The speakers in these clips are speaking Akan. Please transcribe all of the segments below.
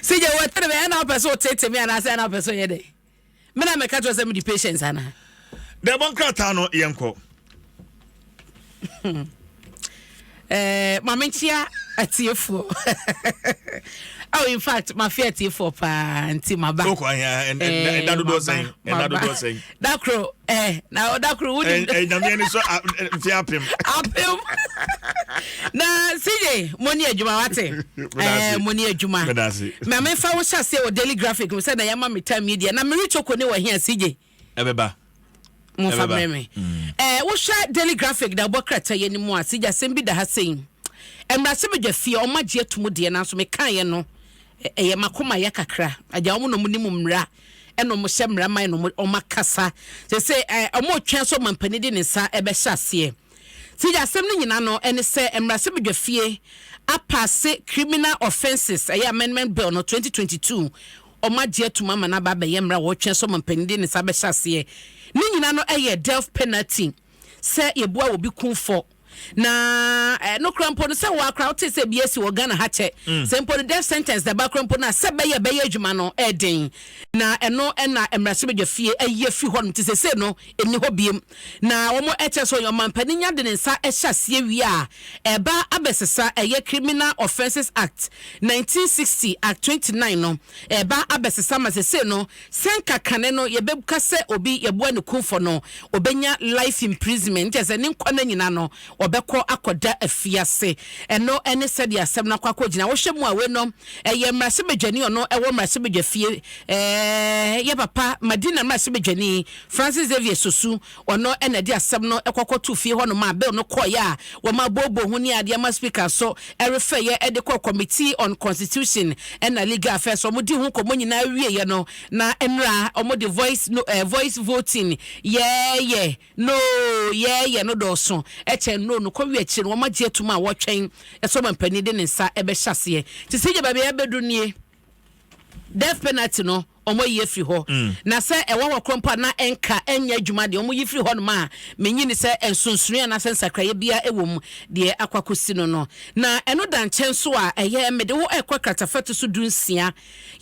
Sigye wɔtene me ɛna wopɛ sɛ wotete me anaasɛ ɛna wopɛ sɛ ɔyɛ dɛ? Me na meka kyerɛ sɛ mede patience anaa? Dɛ bɔ nkrataa no yɛnkɔ. Ma menkyea atiefoɔ. Oh, in fact, mafe atiefoɔ paa nti maba. Wokɔ ahia ɛda dodoɔ sɛn? Ɛda dodoɔ sɛn? Dakoro na dakoro wodi. Nyame ani so mfe 1000. 1000. Na CJ, mo ni adwuma wate. Mo ni adwuma. Ma memfa wo hyɛ aseɛ wɔ Daily Graphic mu sɛ na yɛama me time yi deɛ na meretwoko ne wɔ hia CJ. Ɛbɛba. Momfa mmerɛ me. Wohwɛ Daily Graphic da wobɔ krataa yi anim a, sigya asɛm bi da ha sei. Mmarahyɛbadwa fie, wɔn agye atum deɛ, nanso mekaeɛ no, ɛyɛ makoma yɛ kakra. Agya wɔn na wɔn nim mmara, ɛna wɔn hyɛ mmara man na wɔn akasa. Sese wɔn retwɛn sɛ ɔmampanin de ne nsa ɛbɛhyɛ aseɛ. Sigya asɛm no nyinaa no ɛne sɛ mmarahyɛbadwa fie apaase Criminal Offences, ɛyɛ Amendment Bill no 2022, wɔagye atum ama no aba abɛyɛ mmara a wɔretwɛn sɛ ɔmampanin de ne nsa bɛhyɛ aseɛ. Ne nyinaa no yɛ death penalty, sɛ yɛbua obi kumfɔ. Na ɛno koraa mpo no, sɛ wo ara koraa wote sɛ bi asi wɔ Ghana ha kyɛ, sɛ mpo no death sentence da ba koraa mpo no a, sɛ ɛbɛyɛ ɛbɛyɛ adwuma no ɛyɛ den. Na ɛno na mmarahyɛbadwafie ayi afiri hɔnom, nti seesei no ɛnni hɔ biom. Na wɔkyerɛ sɛ ɔmampanin nya de ne nsa hyɛ aseɛ wie a, ɛba abɛsesa ɛyɛ Criminal Offences Act, 1960, Act 29 no, ɛba abɛsesa ma sesei no, sɛ nka kane no yɛbɛka sɛ obi yɛboa ne kumfɔ no, ɔbɛnya life imprisonment, kyerɛ sɛ ne nkwa nna nyinaa no ɔbɛkɔ akɔda afiase. Ɛno ne sɛdeɛ asɛm no akɔ akɔgyina. Wohwɛ mu a, wei no ɛyɛ mmarahyɛbadwani ɔno ɛwɔ mmarahyɛbadwafie, ɛɛ yɛ papa Madina mmarahyɛbadwani Francis Xavier Sosu, ɔno na ɛde asɛm no kɔ kɔtoo fie hɔnom a bill no kɔeɛ a wɔabooboo ho ne adeɛ ama Speaker nso refɛeɛ de kɔɔ Committee on Constitution ɛna Legal Affairs. Wɔdii ho nkɔmmɔ nyinaa wieeɛ no, na nnora wɔde voice no eh, voice voting yɛɛyɛ no yɛɛyɛ no dɔɔso kyɛn no no kɔwie akyire no wɔagye atum a wɔretwɛn sɛ ɔmampanin de ne nsa bɛhyɛ aseɛ. Nti sɛ gya baabi a yɛabɛduru nie. Death penalty no wɔn ayi afiri hɔ. Na sɛ ɛwɔ hɔ koraa mpo a na ɛnka ɛnyɛ adwuma deɛ wɔyi firi hɔ nom a, mennye nni sɛ nsonsonoeɛ anaasɛ nsakraeɛ biara wɔ mu deɛ akɔ akɔsi no no. Na ɛno da nkyɛn nso a, ɛyɛ mede wo rekɔ kratafa ɛto so 16.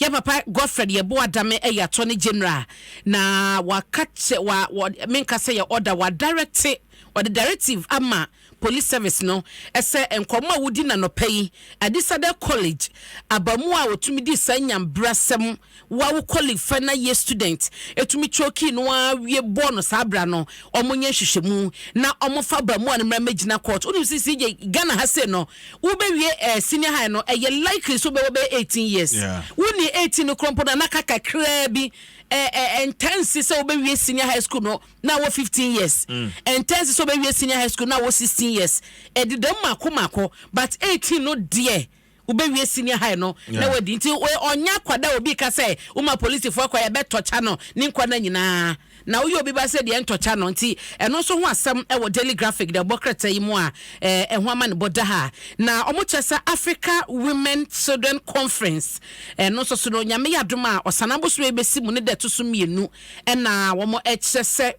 Yɛn papa Godfred Yeboah Dame yɛ Attorney General na waka kyɛ wa wɔ menka sɛ yɛ order, wadirecte, ɔde directive ama Police Service no sɛ nkɔmmɔ a wodi no anɔpa yi, Adisadel College abamu a otumi dii saa nyambrasɛm wa wo colleague final year student etumi chokii no ara wie bɔɔ no saa bra no, wɔn nyɛ nhwehwɛmu na wɔn fa abamuwa no mmra mmɛgyina court. Wonim sɛ CJ Ghana ha sei no wobɛwie eh, senior high no ɛyɛ likely sɛ wobɛwɔ bɛyɛ 18 years. Wonni 18 no korɔ mpo no a na aka kakraa bi eh, eh, ɛntaa nsi sɛ wobɛwie senior high school no na wɔ 15 years ɛntɛn sɛ ɔbɛwie senior high school na wɔ 16 years ɛdeda mu mako mako, but 18 no deɛ wobɛwie senior high no na wadi, nti ɔnyɛ akwada obi ka sɛ woma polisifoɔ akɔ yɛbɛtɔkya no ne nkwa no nyinaa na woyɛ obi ba sɛ deɛ ntɔkya no. Nti ɛno nso ho asɛm ɛwɔ Daily Graphic deɛ ɔbɔ krataa yi mu a ɛho ama ne bɔ da ha. Na ɔmo kyerɛ sɛ Africa Women Children Conference ɛno nso so no, Nyame yɛ adom a, ɔsana abosom yi bɛsi mu ne da ɛto so 2 ɛna wɔn ɛkyerɛ sɛ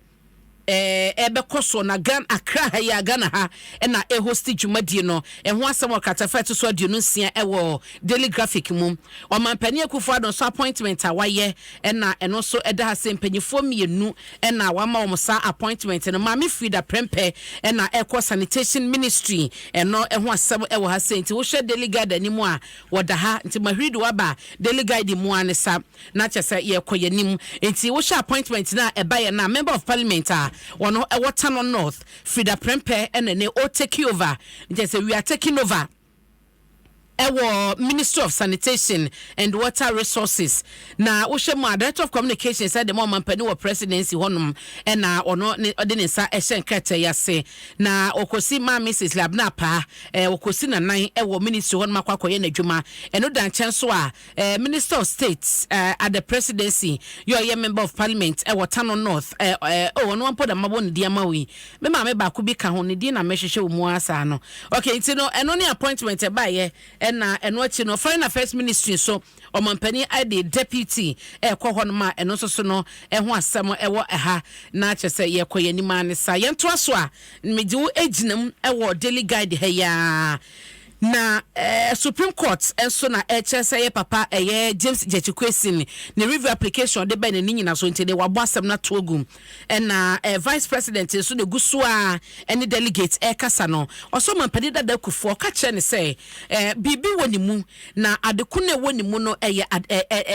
ɛbɛkɔ soɔ. Na Ghana, Accra ha yi a Ghana ha ɛna ɛhosti dwumadie no. Ɛho asɛm wɔ kratafa ɛto so 26 ɛwɔ Daily Graphic mu. Ɔmanpanin Akufo-Addo nso appointment a wayɛ ɛna ɛno nso ɛda ha sɛ mpanyinfoɔ mmienu ɛna wama wɔn saa appointment no. Maame Frida Prempeh ɛna ɛkɔ Sanitation Ministry, ɛno ɛho asɛm ɛwɔ ha sɛ. Nti wohwɛ Daily Guide anim a wɔda ha, nti mahwiri de waba Daily Guide mu ara ne sa na kyerɛ sɛ yɛrekɔ yɛn anim. Nti wohwɛ appointment no a ɛbaeɛ no a, Member of Parliament a ɔno ɛwɔ Tano North, Frida Prempeh ɛna ɛnɛ ɔretake over, nkyerɛ sɛ we are taking over ɛwɔ Ministry of Sanitation and Water Resources. Na wohwɛ mu a, Director of Communications ɛde ma ɔmampanin wɔ Presidency hɔnom ɛna ɔno ne ɔde ne nsa ɛhyɛ nkrataa yi ase. Na ɔkɔsi Maame Cecily Abena Apaa, ɔkɔsi n'anan ɛwɔ Ministry hɔnom akɔ akɔyɛ n'adwuma. Ɛno da nkyɛn so a, Minister of State at the Presidency yɛ ɔyɛ Member of Parliament wɔ Tano North, oh, ɔno mpo na mabɔ ne din ama wo yi. Me maame baako bi ka ho, ne din na mehwehwɛ wɔ mu ara saa no. Okay, nti no ɛno ne appointment ɛbaeɛ, ɛna ɛno akyi no Foreign Affairs Ministry nso ɔmampanin de deputy ɛrekɔ hɔnom a ɛno nso so no ɛho asɛm ɛwɔ ɛha, na kyerɛ sɛ yɛrekɔ yɛn anim ara ne saa. Yɛntoa so a, megye wo gyina mu wɔ Daily Guide ha yi ara. Na Supreme Court nso na ɛkyerɛ sɛ yɛ papa ɛyɛ James Gyakye Quayson ne review application ɔde bɛn n'ani nyina so nti de wabɔ asɛm no ato agu. Ɛna Vice President nso na egu so a ɛne delegate ɛrekasa no, ɔsɛ ɔmampanin dada Kufuor ɔka kyerɛ no sɛ biribi wɔ ne mu na ade ko no ɛwɔ ne mu no ɛyɛ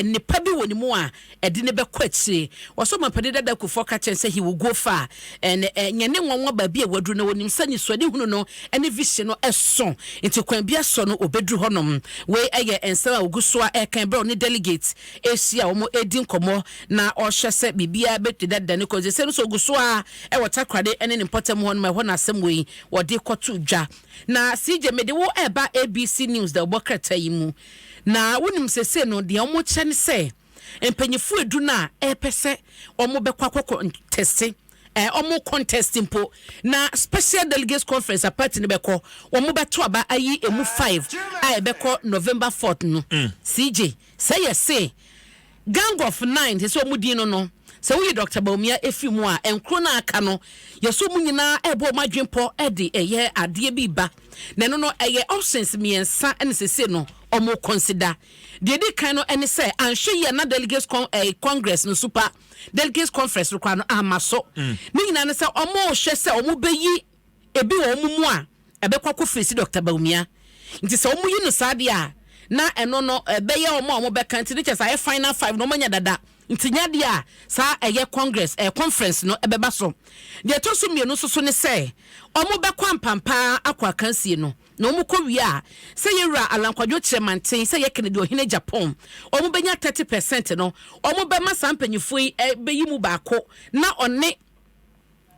nnepa bi wɔ ne mu a ɛde no bɛkɔ akyire. Ɔsɛ ɔmampanin dada Kufuor ka kyerɛ no sɛ he will go far and ɛnyɛ ne nwanwa baabi a waduru na ɔnim sɛ anisoadehunu no ne vision no so nti kwan bi asɔ no ɔbɛduru hɔnom. Wei yɛ nsɛm a ɔgu so a ɛreka berɛ a ɔne delegates rehyia a wɔredi nkɔmmɔ na ɔrehwɛ sɛ biribiara bɛdedadeda ne kwan. Seesei no nso ɔgu so ara wɔ Takoradi ne ne mpɔtam hɔnom a ɛhɔ na asɛm wei wɔde kɔto dwa. Na CJ mede wo reba ABC News dawubɔ krataa yi mu na wonim seesei no deɛ wɔkyerɛ ne sɛ Mpanyinfoɔ edu no a ɛɛpɛ sɛ ɔmo bɛkɔ akɔ kɔntɛste ɛɛ ɔmo contest mpo na special delegates conference a party no bɛkɔ ɔmo bɛto aba ayi emu 5 a ɛbɛkɔ November 4th no. CJ sɛ yɛ se gang of 9 sɛ sɛ ɔmo din no no sɛ woyi Doctor Bawumia efiri mu a nkoro no a aka no yɛ sɛ ɔmo nyinaa ɛɛbɔ ɔmo adwen pɔ ɛde ɛyɛ adeɛ bi ba na ɛno no ɛyɛ options mmiɛnsa ɛna sese no ɔmo consider. Deɛ ɛdi kan no ne sɛ, anhwɛ yie a na Delegates Con eh, Congress no, Super Delegates Conference no koraa no amma so. Ne nyinaa ne sɛ wɔrehwɛ sɛ wɔbɛyi ebi wɔ wɔn mu a ɛbɛkɔ akɔ face Doctor Bawumia. Nti sɛ wɔyi no saa deɛ a, na ɛno no ɛbɛyɛ wɔn a wɔbɛka nti ne kyerɛ sɛ ayɛ final five no wɔanya dada. Nti nyɛ adeɛ a saa ɛyɛ Congress eh, conference no ɛbɛba so. Deɛ ɛtɔ so mmienu nso so ne sɛ wɔbɛkɔ ampampaa akɔ akansie no. Na wɔn kɔ wie a, sɛ yɛ wura Alan Kwadwo Kyerɛmanten, sɛ yɛ Kennedy Ohene Agyapong, wɔn bɛnya 30 percent no, wɔn bɛma saa mpanyinfoɔ yi bɛyi mu baako na ɔne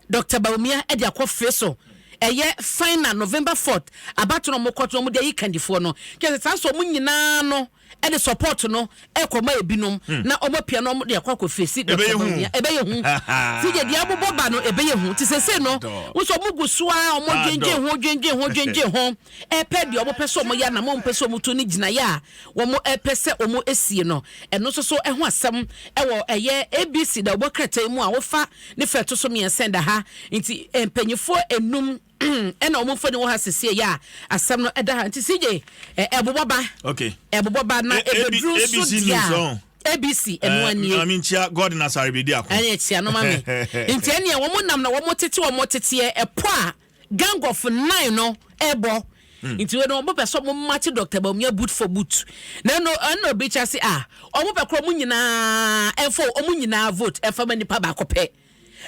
Doctor Bawumia de akɔ fee so. Ɛyɛ final November 4th abato na wɔn kɔto na wɔn de ayi kandifoɔ no. Kyerɛ sɛ saa nso wɔn nyinaa no de support no ɛkɔma ebinom na wɔn apia na wɔn de akɔ akɔ fesi Dr. Bawumia. Ɛbɛyɛ hu. Ti gye deɛ abobɔ ba no ɛbɛyɛ hu. Ti sese no nso wɔn gu so a wɔn dwendwen ho dwendwen ho dwendwen ho ɛpɛ deɛ wɔn pɛ sɛ wɔn yɛ anam wɔn pɛ sɛ wɔn tu ne gyinaeɛ a wɔn ɛpɛ sɛ wɔn esie no. Ɛno nso so ɛho asɛm ɛwɔ ɛyɛ ABC da wɔbɔ krataa yi mu a wofa ne fɛ to so mmiɛnsa da ha nti mpanyinfoɔ enum ɛna wɔn mfoni wɔ ha sesie yɛ a asɛm no ɛda ha nti CJ ɛbobɔ ba okay ɛbobɔ ba na ebeduru nso deɛ ABC ɛno anie maame nkyia God na sare bedi ako ɛne ɛkyia no ma me nti ɛneɛ wɔn nam na wɔn tete wɔn teteɛ ɛpɔ a gang of nine no ɛbɔ nti wɔn wɔn pɛ sɛ wɔn match Dr. Bawumia boot for boot na ɛno ɛna obi kyɛ se a wɔn pɛ korɔ wɔn nyinaa ɛnfɔ wɔn nyinaa vote ɛnfa ma nipa baako pɛ.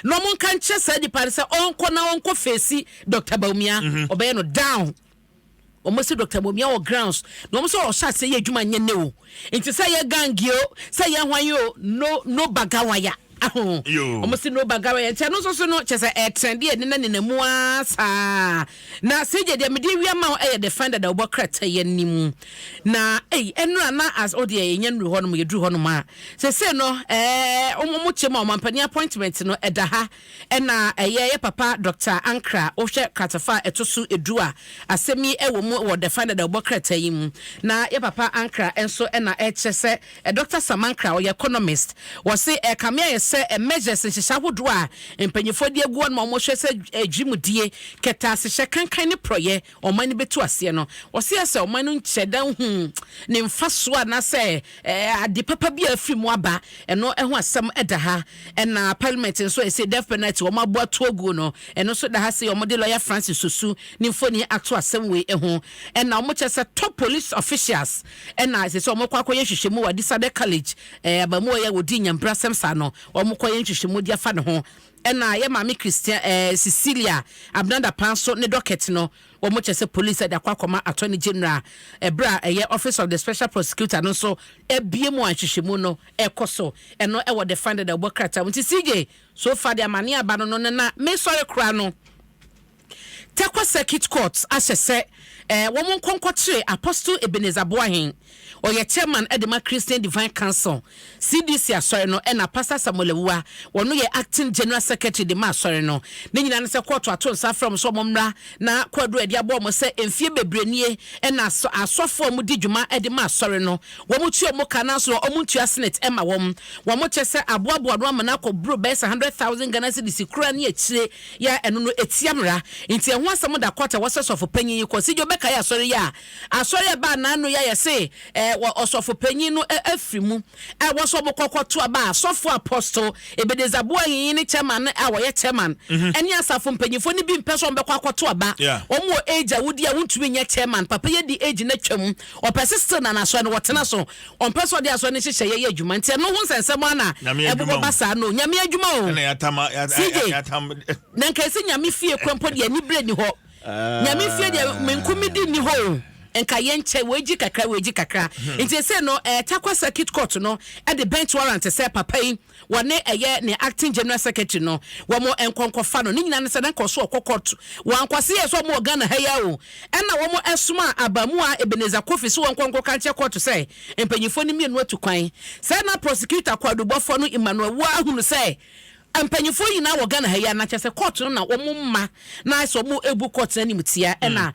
Na ɔmo nka nkyerɛ saa nipa no sɛ ɔnkɔ na ɔnkɔ fesi Doctor Bawumia, ɔbɛyɛ no down. Ɔmo se Doctor Bawumia wɔ grounds na ɔmo sɛ ɔhyɛ aseɛ yɛ adwuma nyɛ nɛ o. Nti sɛ yɛ gang o, sɛ yɛ hwan o, no no bagawaya. Aho. Ɔmo se no bagawaya. Nti ɛno nso so no kyɛ sɛ ɛtrɛnde ɛnena nena mu ara saa. Na CJ deɛ mede awia ma wo ɛyɛ the find dada wobɔ krataa yi anim. Na ei ɛnora na as o deɛ yɛnya nnuru hɔnom yɛduru hɔnom a. Sesei no ɛɛ wɔn wɔn kyɛ mu a ɔmampanin appointment no ɛda ha ɛna ɛyɛ yɛ papa Doctor Ankrah wohwɛ kratafa a ɛto so edu a asɛm yi ɛwɔ mu wɔ The Finder dawubɔ krataa yi mu na yɛ papa Ankrah nso ɛna ɛkyerɛ sɛ Doctor Sam Ankrah ɔyɛ economist wɔse ɛkame ayɛ sɛ measures nhyehyɛ ahodoɔ a mpanyinfoɔ de agu hɔ nom a wɔhwɛ sɛ dwimudie kɛtɛasehyɛ kankan ne prɔyɛ ɔman no bɛtu aseɛ no, ɔse asɛ ɔman no nkyɛ da nhu ne mfasoɔ anaasɛ ade papa bi a afiri mu aba, ɛno ho asɛm da ha. Ɛna parliament nso ɛsɛ death penalty wɔn aboa to aguo no, ɛno nso da ha sɛ wɔn de lawyer Francis Sosu ne mfoni ato asɛm wei ho. Ɛna wɔn kyɛ sɛ top police officials ɛna ɛsɛ sɛ wɔn kɔ akɔyɛ nhwehwɛmu wɔ Adisadel College, abamuwa yi a wɔdi nyambrasɛm saa no, wɔn kɔyɛ nhwehwɛmu de afa ne ho. Ɛna yɛ maame Christian eh, Cecilia Abena Dapaah nso ne docket no wɔn kyɛ sɛ police de akɔ akɔma Attorney General ɛberɛ a ɛyɛ Office of the Special Prosecutor no nso abue mu a nhwehwɛmu no ɛkɔ so. Ɛno ɛwɔ The Finder dawubɔ krataa mu. Nti CJ, so far deɛ amaneɛ aba no no no na mesɔre koraa no Tarkwa Circuit Court ahyɛ sɛ wɔn nkɔ nkɔkyere Apostle Ebenezer Boahen, ɔyɛ Chairman de ma Christian Divine Council, CDC, Asɔre no, ɛna Pastor Samuel Awuah, ɔno yɛ Acting General Secretary de ma Asɔre no. Ne nyinaa ne sɛ kɔɔto ato nsa afrɛ wɔn sɛ wɔn mmra na kwaadu a yɛde abɔ wɔn sɛ mfie bebree nie na asɔfoɔ a wɔdi dwuma de ma Asɔre no wɔn tua wɔn ka nanso wɔn ntua senate ma wɔn. Wɔn kyɛ sɛ aboaboa no ama no akɔ boro bɛyɛ sɛ 100,000 Ghana cedis koraa ne akyire. Yɛ a ɛno no ɛtia mmara. Nti ɛho. Ɛho asɛm da court a wɔsɛ sɔfo panyin yi kɔ. Sigye wobɛkae asɔre yi a asɔre a ɛbaa n'ano yi a yɛse wɔ ɔsɔfo panyin no afiri mu a ɛwɔ sɛ wɔkɔ kɔto aba a sɔfo Apostle Ebenezer Boahen ne chairman no a wɔyɛ chairman ɛne asafo mpanyinfoɔ no bi mpɛ sɛ wɔbɛkɔ akɔto aba. Wɔn wɔ age a wodi a wontumi nyɛ chairman. Papa yi adi age no atwam. Ɔpɛ se still na n'asɔre no wɔtena so. Ɔmpɛ sɛ ɔde asɔre no nhyehyɛeɛ yɛ adwuma nti ɛno ho nsɛnsɛm ara na ɛbobɔ ba saa no. Nyame adwuma o. CJ, na nka ɛsɛ Nyame fie kora mpo deɛ anibere nni hɔ. Nyame fie deɛ menko medi nni hɔ o. Nka yɛnkyɛ wei gye kakra wei gye kakra. Nti ɛsei no eh, Tarkwa Circuit Court no de bench warrant sɛ papa yi wɔne ɛyɛ ne acting general secretary no wɔn nkɔ nkɔfa no. Ne nyinaa ne sɛ na nka ɔso ɔkɔ court. Wɔankɔse yɛ sɛ wɔn wɔ Ghana ha yi ara o. Ɛna wɔn somaa Abaamua Ebenezer Kofi sɛ wɔnkɔ nkɔka nkyerɛ court sɛ mpanyinfoɔ no mmienu atu kwan. Sɛ na prosecutor kwaadubɔfoɔ no Emmanuel Wuah ahunu sɛ mpanyinfoɔ nyinaa wɔ Ghana ha yi a, na kyerɛ sɛ court no na wɔn mma na ayɛ sɛ wɔn ebu court no animtia. Ɛna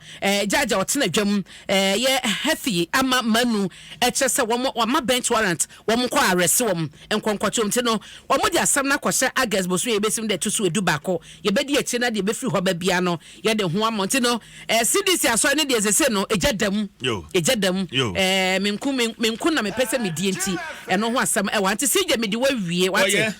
judge a ɔtena dwam yɛ Hethy Ama Manu ɛkyerɛ sɛ wɔn wɔama bench warrant wɔn nkɔ arrest wɔn nkɔ nkɔto wɔn ti no wɔn de asɛm no akɔhyɛ August bosome a yɛbɛsim da ɛto so 11. Yɛbɛdi akyire na deɛ ɛbɛfiri hɔ ba biara no yɛde ho ama nti no CDC asɔre no deɛ sese no egya da mu, egya da mu. Menko menko na mepɛ sɛ medie nti ɛno ho asɛm ɛwɔ nti CJ mede wawie wate.